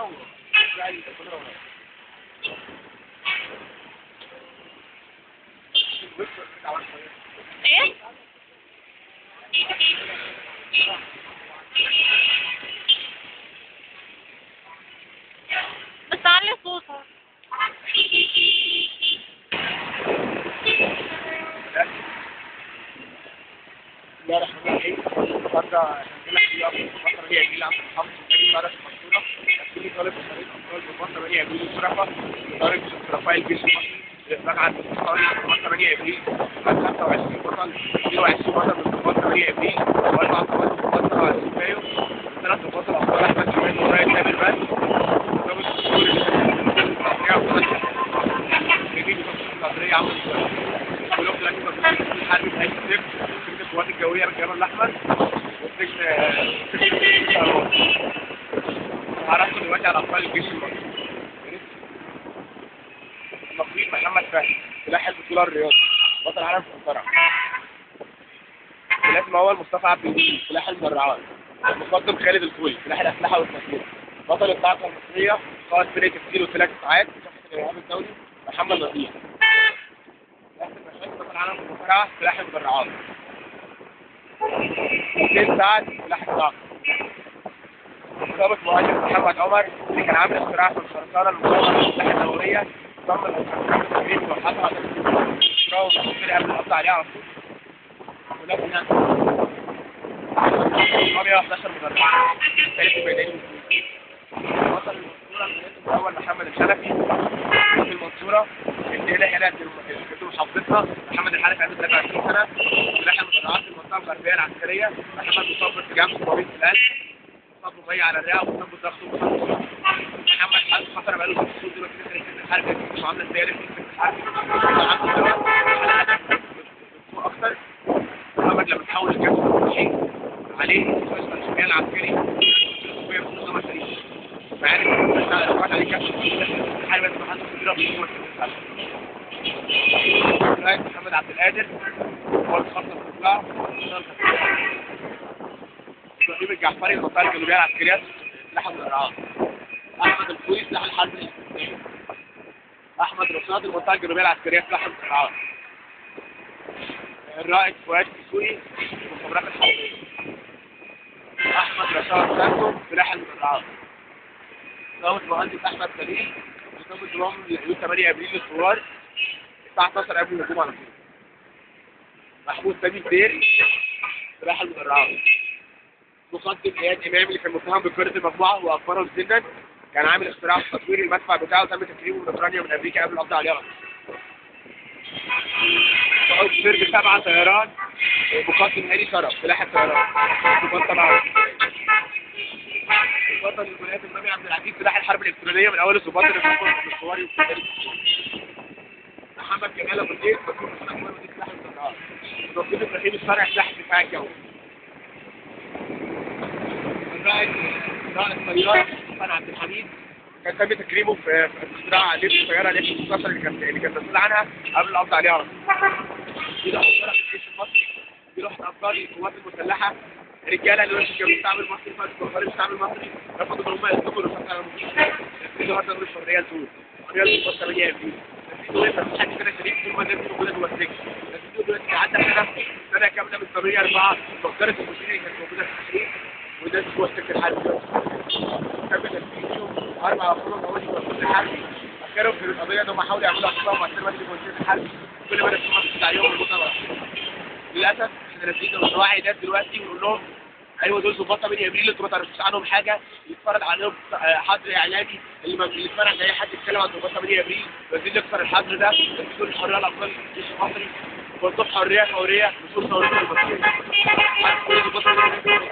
وراعي القدرة وراعي. ايه؟ بس علي صوتك. بسم الله الرحمن الرحيم. النهارده عندنا في فترة هي جيل عبد الحافظ وكريم عرف المنصورة، كل طالب وفريق ابطال بفترة 8 ابريل الشرفة، طارق شرفاء الجيش المصري الافراج عن حوالي 8 ابريل، 25 بطل، 22 بطل من ضباط 8 ابريل، واربع ضباط من ضباط 27 مايو، ثلاث ضباط الابطال احمد شومان ورايد تامر بس، ضابط الدستور اللي القدرية عمرو كلهم دلوقتي موجودين في الحرب في هيئة السجن، سجن القوات الجوية بالجبل الاحمر، وسجن الطيران. هعرفكم دلوقتي على ابطال الجيش المصري. النقيب محمد فهمي، سلاح البطولة الرياضي، بطل عالم في المصارعة. سلاح الاول مصطفى عبد المجيد، سلاح المدرعات. المقدم خالد الخولي، سلاح الاسلحة والتسليح. بطل الصاعقة المصرية، قائد فرقه الكيلو 3 ساعات، مكافحة الارهاب الدولي، محمد نظيف. بطل العالم في المصارعة، سلاح المدرعات. حسين سعد، سلاح الصاعقة. ضابط مهندس محمد عمر اللي كان عامل اختراع في الخرسانه المصورة للاسلحه النووية، ضم الخرسانه التجريب وحطها على الفرقة قبل القبض عليه على طول. ولكن 111 مدرع ثالث الميداني. بطل المنصورة المنافس الاول محمد الحنفي في المنصورة، اللي هنا في محافظتها. محمد الحنفي عنده 23 سنة، سلاح المدرعات في المنطقة الغربية العسكرية. محمد مصاب بارتجاع 700 الف، مصاب بميه على الرئة، ومصاب بالضغط، ومصاب بالسكر. محمد حالته خطره بقاله 6 شهور دلوقتي، دخل السجن الحربي، مش عامله ازاي في السجن الحربي، عنده دواء اكتر. محمد لما تحول الكابتن الصحي عليه مستشفى الحماية العسكري منظمة شريف، فعارف رفعت عليه كابتن الحربي، بس حالته خطيرة في جوه السجن الحربي. محمد عبد القادر هو الخطة بتطلع. ابراهيم الجعفري، المنطقة الجنوبية العسكرية، سلاح المدرعات. احمد الخولي، سلاح الحرب الاستثنائي. احمد رشاد، المنطقة الجنوبية العسكرية، سلاح المدرعات. الرائد فؤاد كسوي، المخابرات الحربية. احمد رشاد سانتو، سلاح المدرعات. ضابط مهندس احمد سليم، ضابط ضم لحدود 8 ابريل للثوار الساعة 12 قبل الهجوم على طول. محمود سامي بدير، سلاح المدرعات. مقدم اياد امام اللي كان متهم بقيادة المجموعة واكبرهم سنا، كان عامل اختراع في تطوير المدفع بتاعه، تم تكريمه من اوكرانيا ومن امريكا قبل القبض عليه. فرد 7 طيران، مقدم هاني شرف، سلاح الطيران. بطل الولايات الامامي عبد العزيز، سلاح الحرب الالكترونية، من اول الضباط اللي في الصواري. محمد جمال ابو زيد، مسؤول محمد جمال سلاح المدرعات. نقيب ابراهيم الشرع، سلاح الدفاع الجوي. الرائد طيار حسن عبد الحميد، كان تم تكريمه في اختراع لبس الطيارة الاف 16 اللي كان مسؤول عنها قبل القبض عليه على طول. دي لوحة شرف الجيش المصري، دي لوحة ابطال القوات المسلحة، رجاله اللي كانوا الشعب المصري، فاتوا الشعب المصري رفضوا ان هم يطلقوا الرصاص على المصريين. النهارده نقول الحرية لتونس، الحرية لتونس 8 ابريل. مفيش حد فينا شريك طول ما الناس دي موجودة جوه السجن. الناس دي دلوقتي عدى سنة كاملة من 8/4 مقدره المشير اللي كانت موجودة في التحرير، والناس جوه السجن الحربي دلوقتي. تم تنفيذهم 4 افراد مواليد جوه السجن الحربي. فكروا في القضية ان هم حاولوا يعملوا اخطاء مؤثرة مدني جوه السجن الحربي، كل ما الناس عليهم الموت. للاسف احنا نازلين نوعي الناس دلوقتي ونقول لهم ايوه دول ظباط 8 ابريل، انتوا ما تعرفوش عنهم حاجة، يتفرض عليهم حظر اعلامي، اللي اتفرج اي حد يتكلم عن ظباط 8 ابريل، عايزين نكسر الحظر ده، عايزين الحرية لابطال الجيش المصري، ونطلب حرية فورية نصور ثورتنا المصرية. كل ظباط 8 ابريل.